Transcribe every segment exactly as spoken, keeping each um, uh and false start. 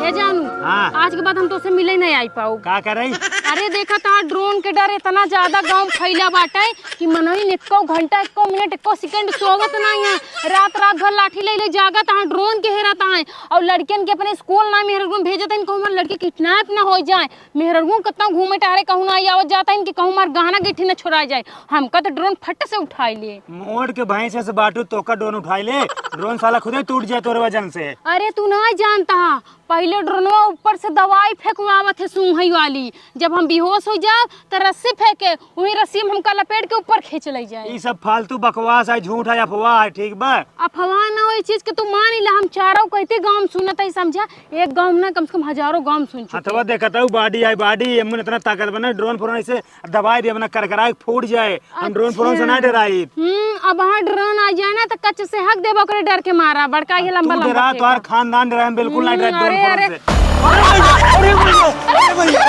ए जानू, हाँ। आज के बाद हम तोसे मिले नहीं आई पाऊ। का करई? अरे देखा, तहार ड्रोन के डर इतना ज्यादा गाँव में फैला बाटे कि मनई एक्को घंटा, एक्को मिनट, एक्को सेकंड सोवत नहीं है। रात रात भर लाठी ले ले जागत हैं, ड्रोन के हेरत हैं। और लड़कियन के अपने स्कूल ना मेहरगुन भेजत हैं, कहूँ हमार लड़की किडनैप ना हो जाए। मेहरगुन कितना घूमे टहरे, कहूँ ना आई आवत जाता है कि कहूँ हमार गहना गिट्टी ना छोड़ा जाए। हमका तो ड्रोन फट से उठाई ले। मोड़ के भैंसे से बाटू तोका ड्रोन उठाई ले। ड्रोन साला खुदे टूट जाए तोरे वजन से। अरे तू ना जानता, पहिले ड्रोनवा ऊपर से दवाई फेंकवावत है सूंघई वाली। जब हम बेहोश हो जाब, त रस्सी फेंके, वही रस्सी में हमका लपेट के ऊपर खींच ले जाए। ई सब फालतू बकवास है, झूठ है, अफवाह है, ठीक बा? अफवाह ना हो, ई चीज के तू मान ही ला, हम चारों कहते गाँव में सुनत है, समझा? एक गाँव में ना, कम से कम हजारों गाँव में सुन चुके। हथवा देखत हूँ, बॉडी है, बॉडी, एमन इतना ताकत बना, ड्रोन फोन ऐसे दबाई दे, अपना करकराए फूट जाए। हम ड्रोन फोन से अच्छा। ना डराई। हम्म, अब हाँ ड्रोन आ जाए ना तो कच से हक देबो, ओकरे डर के मारा। बड़का ये लंबा तू लंबा डरा, फेंका। तोहार खानदान डरा, हम बिल्कुल ना डरा हम्म, ड्रोन अरे, फोन अरे। से। अरे भैया, अरे भैया।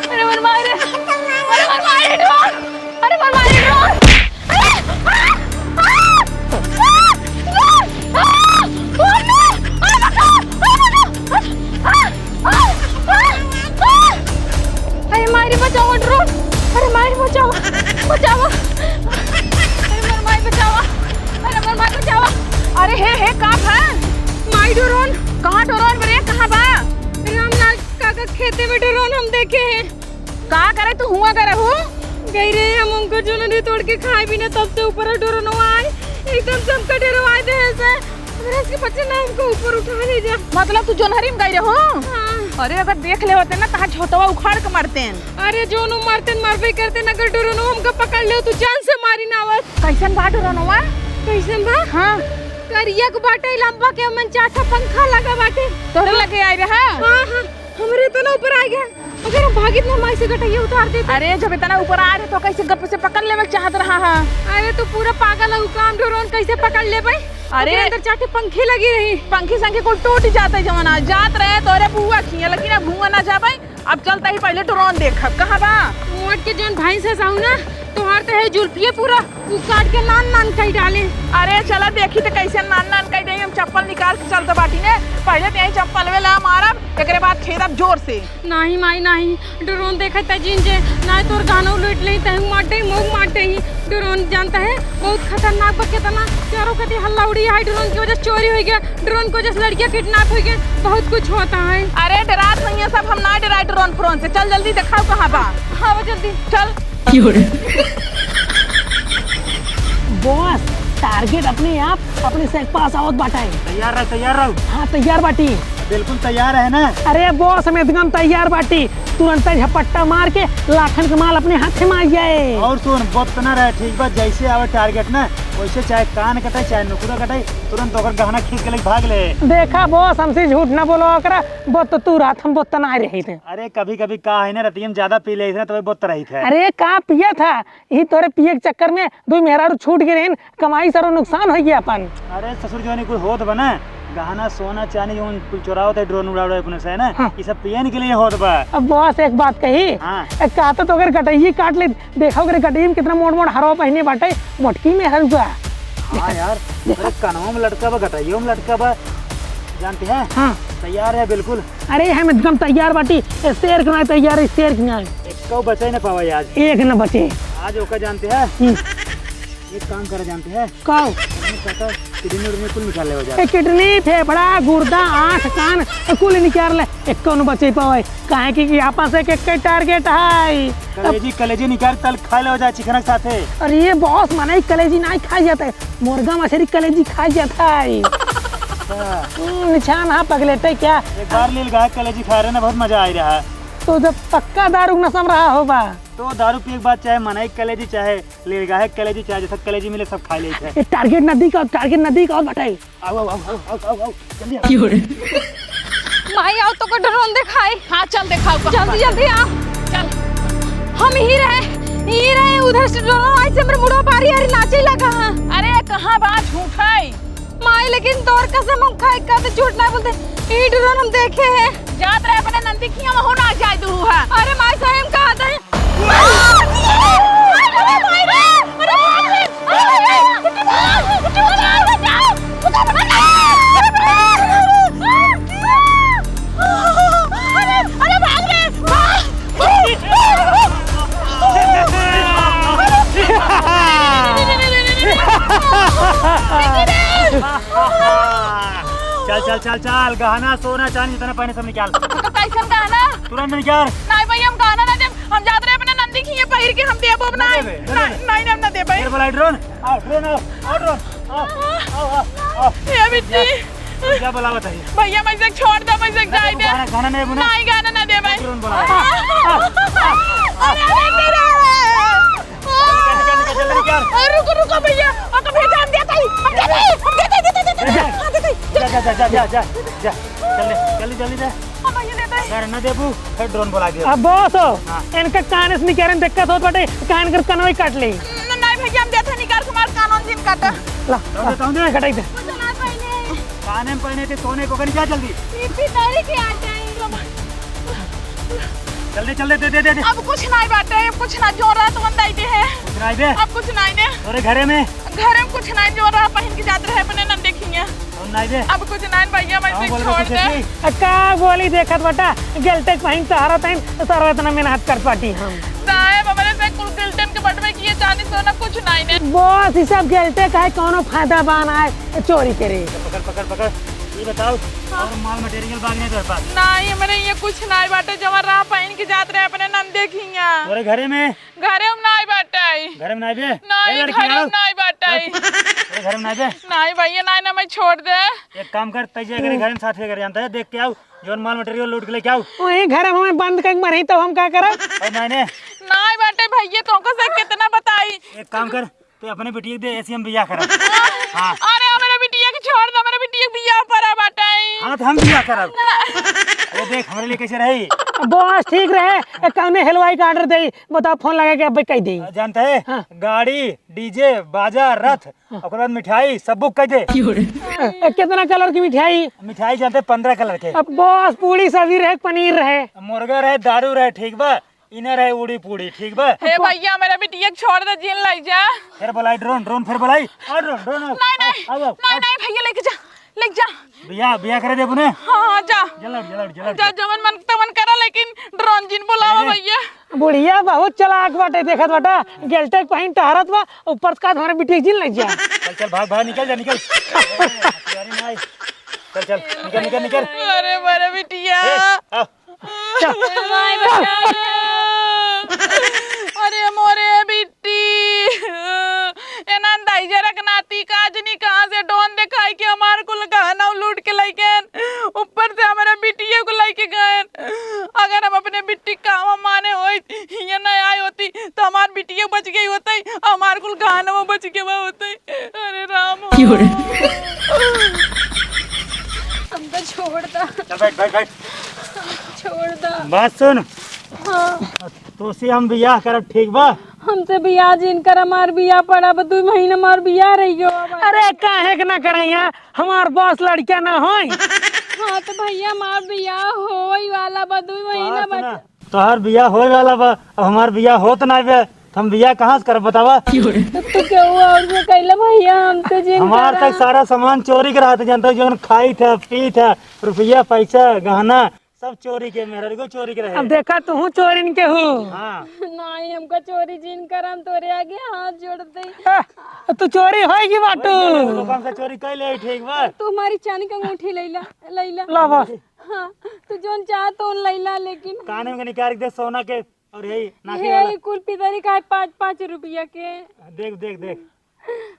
अरे मर मारे, अरे मर मारे ड्रोन, अरे मर मारे ड्रोन। अरे माई रे, बचावा ड्रोन। अरे माई रे, बचावा, बचावा। अरे मोर माई, बचावा। अरे मोर माई, बचावा। अरे हे, हे, का भा? माई ड्रोन। कहाँ ड्रोन बरे, कहाँ बा? रामलाल काका खेते में ड्रोन हम देखे हैं। का करे तू हुआ करे हो? गई रे, हम उनको जोनरी तोड़ के खाए भी ना, तब से ऊपर ड्रोनवा आए, एकदम से हमका डरवाए दे है से। अगर इसके बच्चे ना हमको ऊपर उठा ले जा। मतलब तू जोनहरी में गई रहो? हाँ। अरे अगर देख ले होते ना, तहाँ झोटवा उखाड़ के मरते हैं। अरे जोनो मरते न मरबे करते न, अगर ड्रोनवा हमका पकड़ ले तो जान से मारी ना आवत। कैसन बा ड्रोनवा? कैसन बा? हाँ। करिया के बाटे, लंबा के मन चार ठा पंखा लगा बाटे। तोहरे लगे आए रहा? हाँ, हाँ। हमरे इतना ऊपर आ गया, अगर हम भागित ना माई से गटैया उतार देते। अरे, जब इतना ऊपर आ रहे तो कैसे गप से पकड़ लेवे चाहत रहा है? अरे, तू पूरा पागल है, काम ड्रोन कैसे पकड़ लेबे? अरे, ओकरे अंदर चार ठे पंखी लगी रही। पंखी संखी कुल टूट जाते, जवन आ जात रहे तोरे बुआ खिया, लेकिन अब हुआ ना जाबे। अब चलता ही पहले ड्रोन देखब, कहाँ बा? मोट के जौन भैंस है साहू ना, तोहार तो है जुल्फिए पूरा उ काट के नान नान कई डाले। अरे चला देखी तो कैसे नान नान कई दे। हम चप्पल निकाल के चलते बाटी ने, पहले तो यही चप्पल में ला मारब, एकरे बाद खेदब जोर से। नहीं माई नहीं, ड्रोन देखत है जिन जे, नहीं तोर गानो लूट ले, तहु मार दे, मोग मार दे। ड्रोन जानता है बहुत खतरनाक बा, कितना चारों कती हल्ला उड़ी है, ड्रोन की वजह से चोरी हो गया, ड्रोन की वजह से लड़कियां किडनैप हो गए, बहुत कुछ होता है। अरे डरात नहीं है सब, हम ना डराए ड्रोन फ्रोन से। चल जल्दी दिखाओ कहाँ बा। हाँ वो जल्दी चल। बॉस, टारगेट अपने आप अपने से पास आवत बाटे। तैयार रह, तैयार रह। हाँ, तैयार बाटी। बिल्कुल तैयार है ना? अरे बॉस, हम एकदम तैयार बाटी। तुरंत झपट्टा मार के लाखन के माल अपने हाथे में आ जाए। और सुन, बत ना रहे, ठीक बा? जैसे आवे टारगेट ना, वैसे चाहे कान कटे, चाहे नुकुरा कटे, तुरंत ओकर गहना खींच के लेके भाग ले। देखा बॉस, हमसे झूठ ना बोलो, ओकरा बत तू रात हम बत ना रही थे। अरे कभी कभी का है ना, रतिया में ज्यादा पी ले ना, तबे बत रही थे। अरे का पिया था, यही तोरे पिए के चक्कर में दुई मेहरारू छूट गए रहिन, कमाई सारो नुकसान हो गया अपन। अरे ससुर, जो नहीं कुल होत बा ना, गहना, सोना, चांदी, जौन कुल चोरावत है, ड्रोन उड़ावत है अपने से, है ना? हाँ। ये सब पियन के लिए होत बा। अब बॉस, एक बात कही। हाँ। एक कहा तो, तो अगर गटैया काट ले, देखा ओकरे गटैया में कितना मोट मोट हरवा पहिने बाटे, मोटकी मेहरारू बा। हाँ यार, अरे कनवा में लटका बा, गटैया में लटका बा, जानते हैं? हाँ। तैयार है बिल्कुल। अरे हम एकदम तैयार बाटी, ए शेर के नाय तैयार है, शेर के नाय। एक बचे न पावा आज। एक न बचे। आज ओका जानते हैं? हम्म। एक काम करा जानते हैं? का? नहीं पता, किडनी उडनी कुल निकाल लेवा जा। ए, किडनी, फेफड़ा, गुर्दा, आँख, कान, ए, कुल निकाल ले। एक कौन बचे पावे? काहे कि, कि आपस एक, एक के टारगेट है। कलेजी, कलेजी निकाल तल खा लेवा जा चिकन के साथे। अरे ये बॉस, मने कलेजी नहीं खाई जाते, मुर्गा मछली कलेजी खाई जाता है। अच्छा। हम्म, निशान हाँ पगलेटे क्या? एक बार लील गाय कलेजी खा रहे ना, बहुत मजा आ रहा है। तो जब पक्का दारू नशा में रहा होगा। तो दारू पिए के बाद चाहे मनई कलेजी, चाहे लील गाय कलेजी, चाहे जैसा कलेजी मिले सब खा लेते हैं। ये टारगेट नदी का, टारगेट नदी का और बटाई। आओ, आओ, आओ, जल्दी आओ। क्यों रे? माई आओ तो को ड्रोन दिखाई। हाँ, चल दिखाओ कहाँ जल्दी, बा। जल्दी आओ। चल। हम ही रहे, ही रहे, उधर से ड्रोन आई से हमरे मुड़वा बारी आरी नाचे लगा है। अरे कहाँ बा झूठाई? माई लेकिन तोर कसम हम खाए का तो झूठ ना बोलते। ई ड्रोन हम देखे हैं। जात रहे अपने नंदी खिया वहु ना जाए दू है। अरे माई साहब हम कहा थे। अरे माई रे, अरे माई रे। अरे माई रे, छुट्टी मार, छुट्टी मार, बचाओ। चल, चल, चल, चल, गहना, सोना, चांदी जितना पहने सब निकाल। तो कैसन गहना? तुरंत निकाल। नहीं भैया, हम गहना ना देब। हम जात रहे अपने नंदी के हियाँ पहिर के हम देबो ना। ना देबे, ना नहीं, देबे। नहीं, हम ना देबे। फिर बोला, ड्रोन, आओ, ड्रोन, आओ, आओ, ड्रोन, आओ, आओ, आओ, आओ। ए बिट्टी। जा, जा, बोला, बताइए। भैया, मैं इसे छोड़ दे, मैं इसे ना जाए देबू दे। गहना, गहना नहीं देबू ना? नहीं, गहना ना देबे। ड्रोन बोला। आ, आ, आ, आ। अरे, अरे, अरे, अरे। निकल, निकल, निकल, जल्दी निकल। अरे, रुको, रुको भैया, ओका भेजा, हम देत हई, हम देत हई, हम देत हई, देत हई, देत हई, हाँ, देत हई। जा, जा, जा, जल्दी, जल्दी दे। हाँ भैया, देत हई। अगर न देबू, फिर ड्रोन बोला दियो। अब बॉस हो, हाँ। इनका कान से निकारे में दिक्कत होत बाटे, कान कर कनवा ही काट ले। न-, नहीं भैया, हम देत हई, निकाल के हमार कानून जिन काटा। ला, तौंदे, तौंदे। कटाई दे। कुछ ना पहने। काने में पहने थे, सोने को कहीं जा जल्दी। ये पिटारी के आ जाएंगे। चल दे, चल दे, दे, दे, दे, दे। अब कुछ नाई बाटे, अब कुछ ना, जो रहा तो बंदा ही दे है। कुछ नाई दे? अब कुछ नाई दे। तोरे घरे में? घरे में कुछ नाई, जो रहा पहिन के जात रहे अपने नंदी के हियाँ। और नाई दे? अब कुछ नाई भैया, मैं हाँ, इसे बोल दे, छोड़ कुछ दे। ऐसी? आ, का बोली देखत बाटा, गिल्टे के पहिन सहारा तैन, तो सारा इतना मेहनत कर पाटी हम। साहेब, हमरे से कुल गिल्टन के बटवे किए चांदी सोना कुछ नाई ने। बॉस, ये सब गिल्टे का है, कौनो फायदा बा ना है, चोरी करे। पकड़, पकड़, पकड़। ये बताओ, हाँ। और माल मटेरियल बाग नहीं तेरे पास? नहीं, हमरे ये कुछ नाई बाटे, जवन रहा पहिन के जात रहे अपने नंदी के हियाँ। तोरे घरे में? घरे में नाई बाटे। घरे में नाई बे? नहीं, ए लड़की, घरे में आओ। नाई बाटे। तोरे घरे में नाई बे? नहीं भैया, नहीं ना, मैं छोड़ दे। एक काम कर, तैसे अगर घर में साथ लेकर जानता है, देख के आओ, जौन माल मटेरियल लूट के लेके आओ। वही घर में हमें बंद करके मरही, तब हम का करब? और मैंने? नाई बाटे भैया, तुमको से कितना बताई। एक काम कर, तू अपने बिटिया के दे, ऐसे हम बियाह करब। हाँ। अरे, हमारे बिटिया के छोड़ दे, हमारे बिटिया के बियाह परा बाटे। हाँ, तो हम बियाह करब। ना। अरे देख, हमारे लिए कैसे रही? बॉस ठीक रहे, ए, कौने हलवाई का ऑर्डर दे, बताओ, फोन लगा के अब कह दे। जानता है? हाँ। गाड़ी, डीजे, बाजा, रथ, हाँ। ओकर बाद मिठाई, सब बुक कर दे। ए, कितना कलर की मिठाई? मिठाई जानते, पन्द्रह कलर के। अब बॉस, पूड़ी सब्जी रहे, पनीर रहे। मुर्गा रहे, दारू रहे, ठीक बा? इने रहे उड़ी पूड़ी, ठीक बा? हे भैया, मेरा बिटिया के छोड़ दे, जिन लाई जा। फिर बुलाई ड्रोन, ड्रोन फिर बुलाई। आ ड्रोन, ड्रोन, आ। नहीं, नहीं, आ, आ, आ, नहीं, आ। नहीं, भैया, लेके जा, लेके जा। बियाह, बियाह करे देबू ने? हाँ, हाँ, जा। जल्दी, जल्दी, जल्दी। जा, जवन मन तवन करा, लेकिन ड्रोन जिन बुलावा अरे। भैया। बुढ़िया बहुत चालाक बाटे, देखत बाटा, गिल्टे के पहिन टहरत बा, ऊपर से का हमारे बिटिया के जिन लाई जा। चल, चल, भाग, भाग, निकल जा, निकल। अरे, हथियारी ना आई। चल, चल, निकल, निकल, निकल। अरे, मेरा बिटिया। ए, आ। चल। माय बचाओ। अरे मोरे बिट्टी, एनन दाई जरा के नाती का जनी कहाँ से डोन देखाई के हमार कुल गहना लूट के लइके, ऊपर से हमारा बिटिया को लइके गए। अगर हम अपने बिट्टी का माने होई, ये ना आई होती, तो हमार बिटिया बच गई होती, हमार कुल गहना बच गया होती। अरे राम हो। क्यों रे? हमका छोड़ दा। चल बैठ, बैठ, बैठ। छोड़ दा। बात सुन। हाँ। तोसे हम बियाह करब, ठीक बा? हमसे बियाह जिन कर, हमार बियाह पड़ा बा, दुई महीना हमार बियाह रहि गयो बा। अरे काहे के ना करैया, हमार बॉस लड़का ना होई। हाँ तो भैया हमार बियाह होई वाला बा, दुई महीना बात बा। सुना, तोहार बियाह होए वाला बा, अब हमार बियाह होत ना बे, तो हम बियाह कहाँ से करब बतावा? तो तू केहू और से कैले भैया, हम तो जिन हमार करा। तक सारा सामान चोरी के रहत, जानता हूँ, जौन खाई था, पी था, रुपया, पैसा, गहना, सब चोरी के, मेहरारू को चोरी के रहे। अब देखा, तू चोरिन के हो। हाँ। नहीं, हमका चोरी जिन कर, हम तोरे आगे हाथ जोड़ दे। ए, तू चोरी होई की बाटू? तो हमसे चोरी कैले, ठीक बा? तू हमारी चांदी के अंगूठी लैला, लैला। ला बस। हाँ, तू जौन चाह तौन लैला, लेकिन कान में के निकाल के दे सोना के, और यही नाकी ये वाला। ये कुल पिदरी का है पाँच, पाँच रुपया के। देख, देख, देख।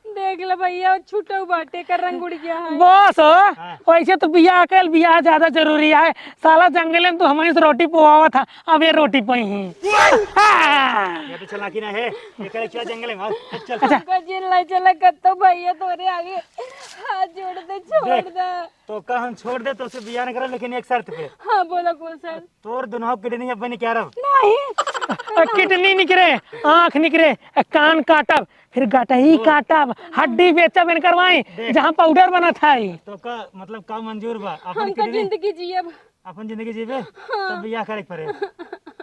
देख ले भैया, छुटऊ बाटे, एकर रंग उड़ गया है। बस हो, हाँ। वैसे तो बियाह कइल, बियाह ज्यादा जरूरी है। साला जंगले में तो हमही से रोटी पोवावत था, अब ये रोटी पोई ही। हाँ। ये तो चलाकी ना है, ये करे क्या जंगले में, आओ, चल। अच्छा। हमका जिन लाई चला कत्तो भैया, तोरे आगे हाथ जोड़ दे, छोड़ देख। दे। तो का हम छोड़ दे, तोसे बियाह न करब, लेकिन एक शर्त पे। हाँ, बोला कौन शर्त? तोर दुनों किडनी अब बने क्या रब? नहीं। अ, किडनी निकरे, आँख निकरे, अ, कान काटब, फिर गटही काटब, हड्डी बेचब इनकर माई, देख। जहाँ पाउडर बनत है। तो का, मतलब, का मंजूर बा? अपन हमका किडनी? जिंदगी जियब। अपन जिंदगी जीबे? हाँ। तब बियाह करे के पड़े।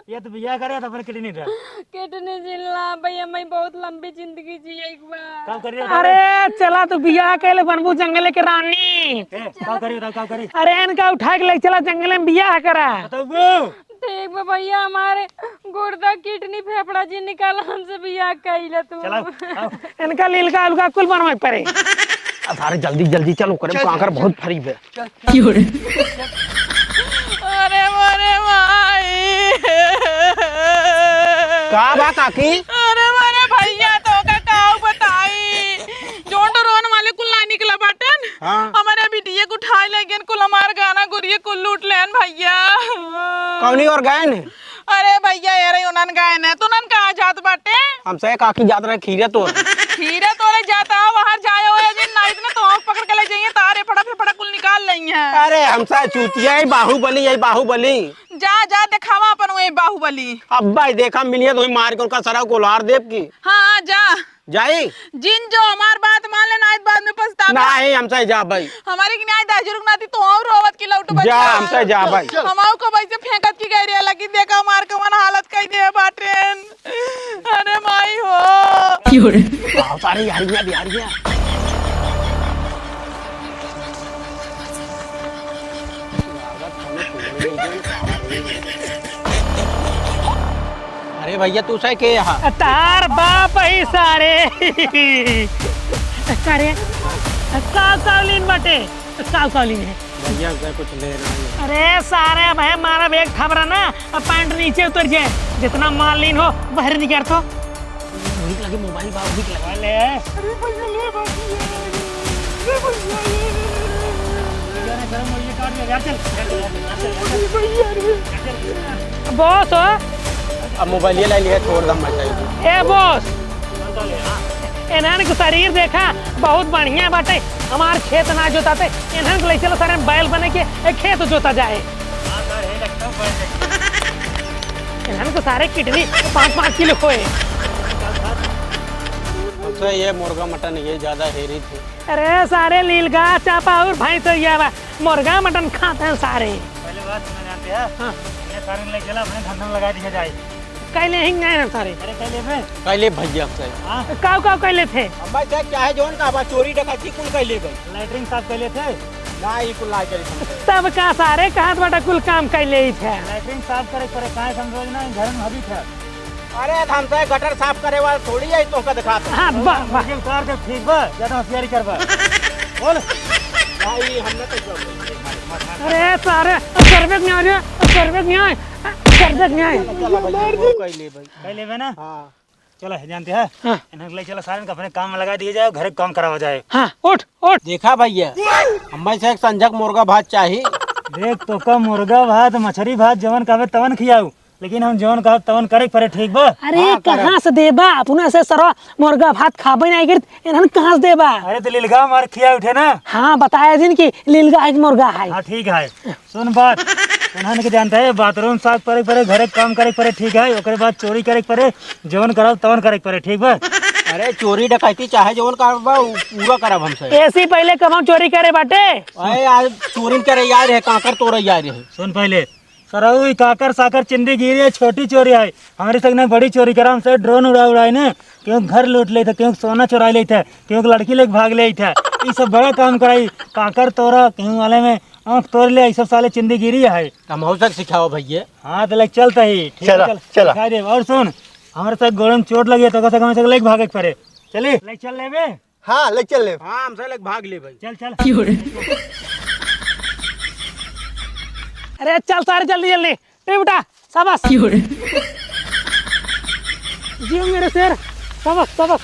या तो बियाह करे, या तो अपन किडनी दे। किडनी जिन ला भैया, मैं बहुत लंबी जिंदगी जिए एक बार। का करिए? अरे, चला तू बियाह कइले बनबू जंगले के रानी। ए, का करी, बताओ, का करी? अरे, इनका उठा के ले चला जंगले में बियाह करा। बताओ। ठीक बा भैया, हमारे गुर्दा, किडनी, फेफड़ा जिन निकाला, हमसे बियाह कइला तू। चलाओ, आओ। इनका लीलका उलका कुल बनवाए पड़े। सारे जल्दी जल्दी चलो, करे चल, कांकर चल, बहुत चल। फरी बे। चल। अरे मोरे माई। का बा काकी? अरे मोरे भैया, तोका काऊ बताई, जोन ड्रोन वाले कुल ना निकला बाटेन। हाँ। हमरे बिटिया के उठाए ले गेन, कुल हमार गहना गुरिया कुल लूट लेन भैया। कौनी ओर गएन? अरे भैया, ए रही उन्हन गएन, तुन्हन कहाँ जात बाटे? हमसे काकी जात रहे खीरे तोड़े। खीरे तोड़े जाता, बाहर जाए होए जिन, नाइट में तो आँख पकड़ के ले जाइए, तारे फड़ा फिर फड़ा कुल निकाल लेइहैं। अरे हमसे चूतिया है बाहुबली, यही बाहुबली। जा, जा, देखावा अपन वही बाहुबली। अब भाई देखा मिलिए तो वही मार के उनका सरा को लार देब की। हाँ, जा। जाई? जिन जो हमार बात मान ले, नाइट बाद में पछतावा। नहीं, हमसे जा भाई। हमारे की न्याय दाजुर्ग नाती तो और रोवत की लौट बच जा, गया। हमसे जा भाई। हमाऊ को वैसे फेंकत की गई रे, लगी देखा मार के मन हालत कई दे बाटेन। अरे माई हो। क्यों रे? बहुत सारे यारियां, यारियां। अरे भैया, तू से के यहाँ? तार बाप ही सारे। का रे? काव काव लीन बाटे? काव काव लीन है? भैया, हमसे कुछ लेना है। अरे सारे, अब है मारा एक थबरा ना, अब पैंट नीचे उतर जाए। जितना माल लीन हो, बाहर निकाल तो। वही लगे मोबाइल बा, वही लगे। ले। अरे भैया, ले बाकी है। ले भैया, ले। यार, गरम हो, ये काट दे, यार, चल, चल, चल, चल, चल, चल। अरे भैया रे। बॉस हो। अब मोबाइल ये ले लिया, छोड़ दम मचाई। ए बॉस, इन्हन के शरीर देखा, बहुत बढ़िया बाटे। हमार खेत ना जोताते, इन्हन के ले चलो सारे बैल बने के, ए, खेत जोता जाए। इन्हन के सारे किडनी पाँच पाँच किलो होए। अच्छा, ये मुर्गा मटन ये ज्यादा हेरी थे। अरे सारे लीलगाय, चापा और भैंस हो गया बा, मुर्गा मटन खाते हैं सारे। पहले बात सुना जानते हैं? हाँ। इन्हें सारे ले चला, अपने धंधा में लगा दिया जाए। कैले ही नहीं ना सारे। अरे कैले बे? कैले भैया से। हाँ? काव काव कैले थे? हम भाई साहब चाहे जौन का बा, चोरी डकैती कुल कैले भाई। लैट्रिन साफ कैले थे? ना, ये कुल ना करे हम। तब का सारे कहत बाटा कुल काम कैले ही थे। लैट्रिन साफ करे पड़े, काहे समझो ना, घर में हबी थे। अरे, तो हमसे गटर साफ करे वाला थोड़ी है, तो का दिखाता। हाँ, वाह, वाह। मुझे उतार दे, ठीक बा, ज्यादा होशियारी करबा। बोल। भाई, हमने तो अरे सारे, करबे के नहीं रे, करबे के नहीं, करबे के नहीं। चला भाई, वो कह ले भाई। कह लेबे ना? हाँ। चला, जानते हैं? हाँ। इन्हें ले चला, सारे को अपने काम में लगा दिया जाए, घर का काम करावा जाए। हाँ, उठ, उठ। देखा भैया, हमें से एक संझक मुर्गा भात चाही। देख, तोका मुर्गा भात, मछरी भात, जवन कहबे तवन खियाऊ, लेकिन हम जवन कहब तवन करे के पड़े, ठीक बा? अरे, हाँ, करब। कहाँ से देबा? अपने से सरवा मुर्गा भात खाबे नहीं करत, इन्हन कहाँ से देबा? अरे, तो लीलगाय मार खिया उठे ना। हाँ, बताया दिन कि लीलगाय है कि मुर्गा है। हाँ, ठीक है। सुन बात, उन्हन के जानता है, बाथरूम साफ करे के पड़े, घरे के काम करे के पड़े, ठीक है? ओकरे बाद चोरी करे के पड़े, जवन करब तवन करे के पड़े, ठीक बा? अरे, चोरी डकैती चाहे जवन करबा, उ पूरा करब हमसे। एसी पहले कब हम चोरी करे बाटे? अरे यार, चोरी करे यार है, कांकर तोड़े यार है। सुन पहले, सरऊ, ई काकर साकर चिंदी गिरी है, छोटी चोरी है। हमरे संग ना बड़ी चोरी करा, हमसे ड्रोन उड़ा उड़ाए ने, केहू घर लूट लेत है, केहू सोना चुरा लेत है, केहू लड़की लेके भाग लेत है। ई सब बड़ा काम कराई, काकर तोरा, केहू वाले में आँख तोड़ ले, ई सब साले चिंदी गिरी है। हम हो सक सिखाओ भैया। हाँ, तो लेके चलता ही, ठीक है, चला, चल, चला। सिखा दे। और सुन, हमरे साथ गोड़न चोट लगी है, तो ओकर से हमरे साथ लेके भागे के पड़े। चली, लेके चल लेबे। हाँ, ले चल ले। हाँ, हमसे लेके भाग ले भाई। चल, चल। अरे चल सारे, जल्दी जल्दी। ए बेटा, शाबाश। जियो मेरे शेर, शाबाश, शाबाश।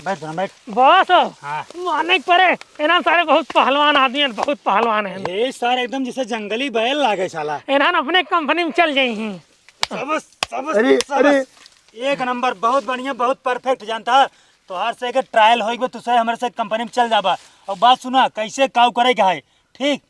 बैठ, बैठ। बॉस, हाँ। माने के परे, इन्हन सारे बहुत पहलवान आदमी हैं, बहुत पहलवान हैं। ए सारे एकदम जैसे जंगली बैल लागे साला। इन्हन अपने कंपनी में चल जाई हैं। शाबाश, शाबाश, अरे, शाबाश। अरे। एक नंबर, बहुत बढ़िया, बहुत परफेक्ट जानता। तोहार से के ट्रायल होई बा, तू से हमरे से कंपनी में चल जाबा। और बात सुना, कैसे काव करे के है, ठीक?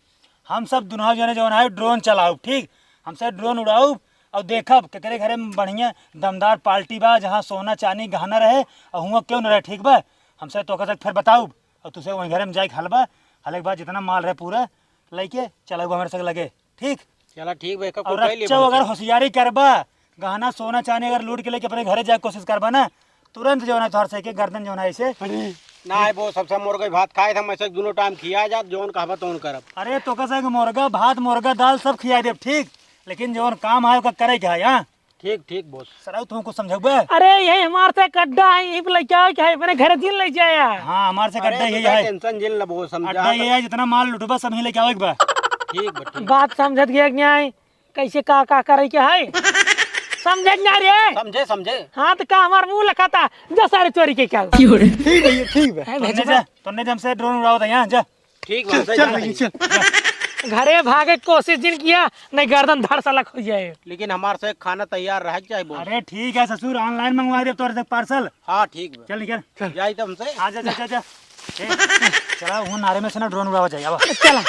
हम सब दुनों जने जौन है ड्रोन चलाउब, ठीक? हमसे ड्रोन उड़ाउब और देखब केकरे घरे में बढ़िया दमदार पार्टी बा, जहाँ सोना चांदी गहना रहे और हुआं क्यों न रहे, ठीक बा? हमसे तोहका से फिर बताउब और तुसे वहीं घरे में जाए के हलबा, हले के बाद जितना माल रहे पूरा लेके चलाउब हमरे से लगे। ठीक? चला ठीक बा, एक और कुल कइले रच्चो बा। अगर होशियारी करबा, गहना सोना चांदी अगर लूट के लेके अपने घरे जाए के कोशिश करबा ना, तुरंत जौन है तोहर से के गर्दन जौन है ऐसे। अरे। ना है वो सबसे मुर्गा भात खाए था, मैं से दोनों टाइम खिया जात, जौन कहबा तौन करब। अरे तो कसा कि मुर्गा भात, मुर्गा दाल सब खिया देब, ठीक? लेकिन जौन काम है ओका करे के है, हाँ? ठीक, ठीक boss। सराऊ, तुम कुछ समझाओ बे? अरे, यही हमार से एक अड्डा है, यहीं पे लेके आओ, क्या है, अपने घर जिन ले जाया। हाँ, हमार से एक अरे, अड्डा यही है। Tension जिन ला boss, हम अड्डा ये है, जितना माल लुटबा, सब यहीं लेके आओ एक बार। ठीक बा, ठीक। बात समझत गया कि नहीं? कैसे का, का करे के है? समझे कि नहीं रे? समझे, समझे। हाँ, तो का हमार मुंह लखाता, जा सारे चोरी के क्या? ठीक है, ठीक है। हैं, तोने भेजबा? जा, तोने जा हमसे drone उड़ावत है यहाँ, जा। ठीक बा, चल, सही चल बात भैया, है। चल। घरे भागे के कोशिश जिन किया, नहीं गर्दन धड़ सलक हो जाए। लेकिन हमार से खाना तैयार रहे के चाहे boss। अरे ठीक है ससुर, online मंगवा दे तोरे से parcel। हाँ, ठीक बा। चल निकल। चल। जाई तो हमसे। हाँ, जा, जा, जा, जा। ए, चला, वो नारे में से ना drone उड़ावा जाए, आवा। चला।